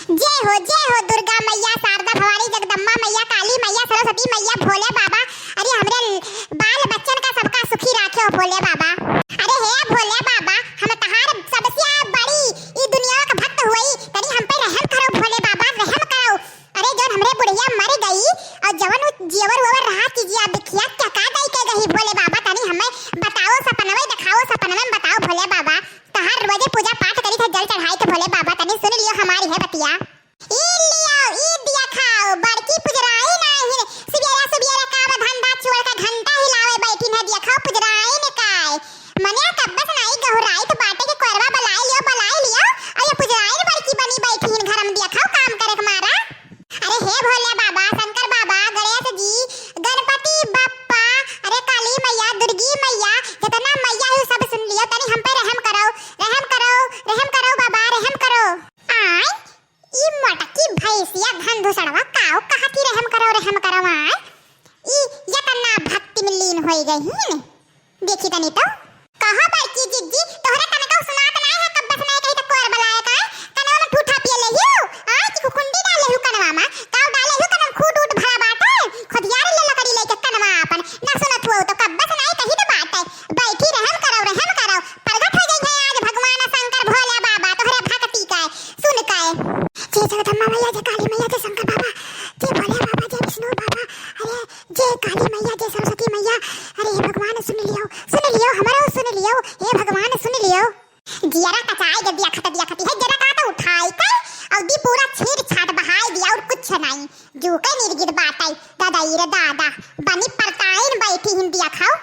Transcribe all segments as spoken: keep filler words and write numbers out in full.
जय हो, जय हो दुर्गा मैया, शारदा भवानी, जगदम्बा मैया, काली मैया, सरस्वती मैया, भोले बाबा। अरे हमरे बाल बच्चन का सबका सुखी राखे हो भोले बाबा। अरे हे भोले बाबा, हम तहार सबसे बड़ी ई दुनिया का भक्त हुई, तनी हम पे रहम करो भोले बाबा, रहम करो। अरे जौन हमरे बुढ़िया मर गई और जवन उ जेवर वोवर रहा चीजिया बिखिया क्या का दई के गई भोले बाबा, तनी हमें बताओ, सपनवे दिखाओ, सपनवे में बताओ भोले बाबा। तहार रोजे पूजा पाठ करी थे, जल चढ़ाई थे भोले बाबा, तनी सुन लियो हमारी है बतिया। ई लियो, ई दिया खाओ, बड़की पुजराई नाही, सुबेरा सुबेरा काम धंधा छोड़ के घंटा हिलावे बैठी है, दिया खाओ पुजराई ने काय। मने कब्बस नाही गहुराई तो बाटे के कोरवा बलाई लियो, बलाई लियो, और ये पुजराई ने बड़की बनी बैठी है घर में, दिया खाओ काम करे के मारा। अरे हे भोले बाबा, शंकर बाबा, गणेश जी, गणपति बप्पा, अरे काली मैया, दुर्गी मैया, जितना मैया है सब सुन लियो, तनी हम पे रहम करो, रहम करो, रहम करो बाबा, रहम करो। आय, ई मोटकी भैंसिया धन धुसड़वा काऊ कहती रहम करो, रहम करो, आय, ई यतना भक्ति में लीन होई गई ही ने। देखी तनी तो। कहा बड़की जिज्जी, तोहरे कनकौ सुनात नाय है, कब्बस नाय कही त कोर बलाए का, कनवा में ठूठा पिए लेहियो, आय कि कुकुंडी डाले हु कनवा में, काऊ डाले हु कनवा में खूट उट भरा बाटे, खोदियार ले लकड़ी लेके कनवा आपन, ना सुनत हुआ तो कब्बस नाय कही त बाटे, बैठी रहम करो, रहम करो, प्रगट हो जाई है आज भगवान शंकर भोले बाबा तोहरे भक्ति का, सुन का। जय जगदम्बा मैया, जय काली मैया, जय शंकर बाबा, जय भोले बाबा, जय विष्णु बाबा, अरे जय काली मैया, जय सरस्वती मैया। अरे हे भगवान सुन लियो, सुन लियो, हमारा सुन लियो, हे भगवान सुन लियो। जियरा कचाए के दिया खत, दिया खती है, जरा का तो उठाई के और दी पूरा छीट छाट बहाई दिया और कुछ नहीं। जू के निर्गित बाटे, दादा ई रे दादा, बनी परताइन बैठी हिंदिया खाओ।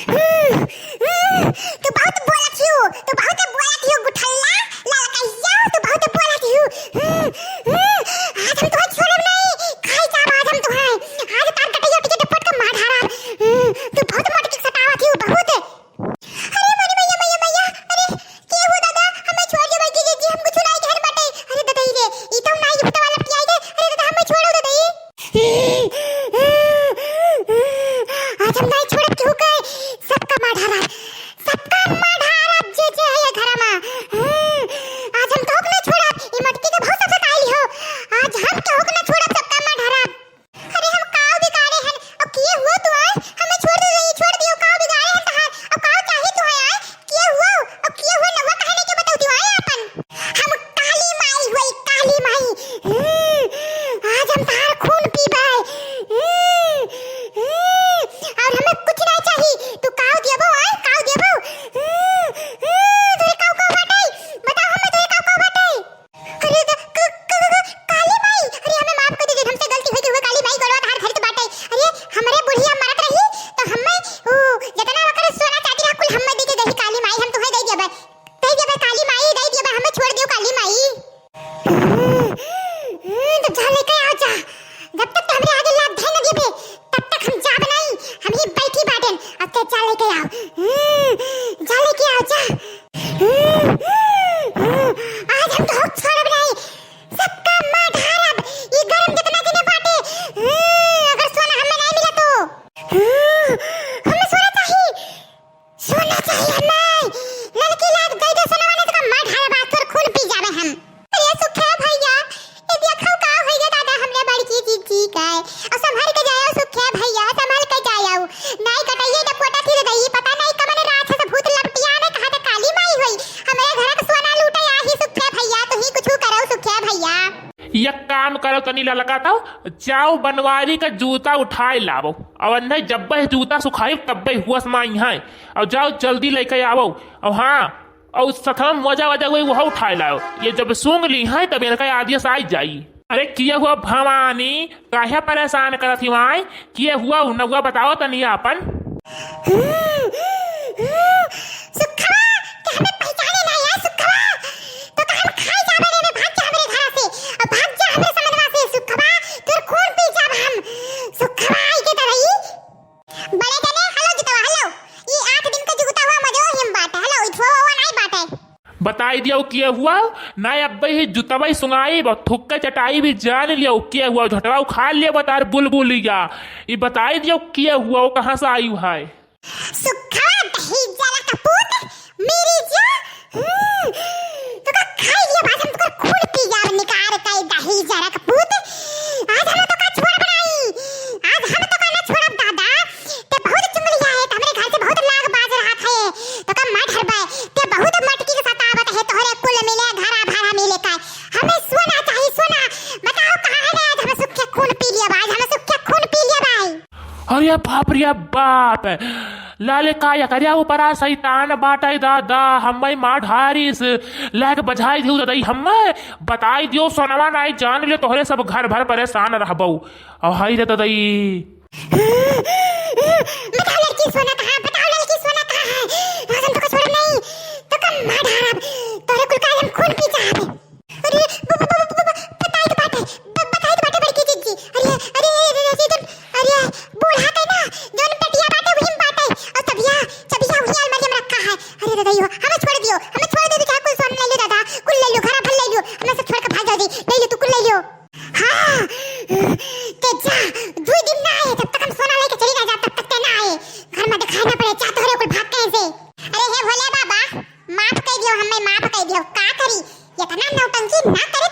हम्म, हम्म, तू बहुत बोलत हियो, तू बहुत बोलत हियो गुठल्ला, ललकैया, तू बहुत बोलत हियो। हम्म, हम्म, आज हम तोहे छोड़ब नहीं, खाई जाब आज हम तोहे। आज तार कटैया टिकट पट के मार ढारब। हम्म, तू बहुत मोटकी सतावत हियो, बहुत। अरे मोरी मैया, मैया, मैया, अरे के हो दादा, हमें छोड़ दे बड़की जिज्जी, हम कुछ नहीं कहन बाटे। अरे दादा ई रे, ई तो नाई भूतवा लपटी आई रे। अरे दादा हमें छोड़ो दादा ई। आज हम नाई छोड़ब केहू के, सबका मार ढारब, सबका मार ढारब जे जे है ये घर में। आज हम केहू के ना छोड़ब, ई मटकी के बहुत सब सताई हो। आज हम केहू के ना छोड़ब, सबका मार ढारब। अरे हम काव बिगाड़े हन, अब किए हुआ तू आए, हमें छोड़ दे रही, छोड़ दियो, काव बिगाड़े हन तहार, अब काव चाही तू है आए, किए हुआ, अब किए हुआ नहुआ काहे लेके बताऊ तू आए आपन। हम काली माई हुई, काली माई। हम्म, आज हम तहार खून पीबे। हम्म, हम्म, और हमें कुछ ना चाही, तू काव दियबो आए, काव दियबो। हम्म, हम्म, तोरे काव काव बाटे, बताओ हमें तोरे काव काव बाटे। अरे द-, क-, क-, क-, काली माई, अरे हमें माफ कर दीजिए, हमसे गलती हो गई, काली माई गोड़वा तहार धरत बाटे। अरे हमरे बुढ़िया मरत रही तो हमें ऊ जितना ओकर सोना चांदी रहा कुल हमें दे के गई काली माई, हम तुम्हें दे देबे, दे देबे काली माई, दे देबे, हमें छोड़ दियो काली माई। हम्म, हम्म, तो जा लेके आओ जा, जब तक हमरे आगे लात धै न देबे तब तक हम जाब नहीं, हम ही बैठी बाटेन, अब ते जा लेके आओ, हम्म, जा लेके आओ जा। आज हम तो छोड़ब नहीं, सबका मार ढारब। ई गरम जितना जने बाटे, अगर सोना हमें नहीं मिला तो। हमें सोना चाहिए, सोना चाहिए हमें। लड़की लाग गई तो सोना वाले का मार ढारब, आज तोर खून पी जावे हम। अरे सुखे भैया, ए देखो का होइगा दादा हमरे बड़की जिज्जी का। और संभल के जाओ सुखे भैया, संभल के जाओ। नाई कटइए डपोटा थिर गई, पता नहीं कमन राक्षस भूत लपटिया ने कहा त काली माई होई। हमरे घर के सोना लूटे आही सुखे भैया, तू ही कुछ करो सुखे भैया। एक काम करो तनी ललका तो, जाओ बनवारी का जूता उठाए लावो। और नहीं जब्बे जूता सुखाई तब्बे हुआ समाई है। और जाओ जल्दी लेके आवो। और हाँ, और सथवा में मोजा वजा हुई वह उठाए लाओ। ये जब सूंघ ली है तब इनका आदेश आई जाई। अरे किए हुआ भवानी, काहे परेशान करत ही वाई? किए हुआ नौआ बताओ तनी आपन। सुखवा, के हमें पहचाने ना है सुखवा। तो का हम खाई जाबे रे, भाग जा हमरे घर से, अब भाग जा हमरे समनवा से सुखवा, तोर खून पी जाब हम। सुखवा आई के तरही। बड़े जने, हेलो जुतवा, हेलो। ई आठ दिन का जुगता हुआ मजो हिम बाटे। हेलो, ई ठुआ हुआ नहीं बाटे। बताई दियो किए हुआ, ना अब्बे ही जुतवा ही सुंगाई, ब-, थुक्का चटाई भी जान लियो किए हुआ, झटवा उखाड़ लियो बतार बुलबुलिया। ई बताई दियो किए हुआ, वो कहाँ से आई है? सुखा दही जला कपूत, मेरी जा, हम्म, तो का खाई लियो, आज हम तुकर खून पी जाब निकार कई ए बाप रे बाप, लाले का एकरे ऊपरा शैतान बाटे दादा, हम्मे मार ढारिस, लाके बजाइ दियो दादा, हम्मे बताइ दियो, सोनवा नाहीं जान ले, तोहरे सब घर भर परेसान रहबउ। अउ हाय रे दादा, बताओ लड़की सोना कहाँ, बताओ लड़की सोना कहाँ है? आज हम तोका छोड़ब नहीं, तोका मार ढारब, तोहरे कुल का हम खून पी जाब। अरे, ब-, ब-, ब-, ब-, ब-, बताई तो बाटे, ब-, बताई तो बाटे बड़की जिज्जी। अरे, अरे, अरे, अरे, अरे, अरे, बूढ़ा के ना, जौन पेटिया बाटे, वही में बाटे। और चबिया, चबिया वही अलमारी में रखा है। अरे दादा, यो, हमें छोड़ दियो, हमें छोड़ दे, तू चाहे कुल सोना ले लो दादा, कुल ले लो, घरा भर ले लो, हमें सब छोड़ के भाग जाओ जी, ले लो, तू कुल ले लो। हाँ, ते जा, दुई दिन ना आए, जब तक हम सोना लेके चली ना जा, तब तक ते ना आए। घर में दिखाई ना पड़े, जा तोहरे कुल भाग कहीं से। अरे हे भोले बाबा, माफ कइ दियो, हमें माफ कइ दियो। का करी, इतना नौटंकी ना करे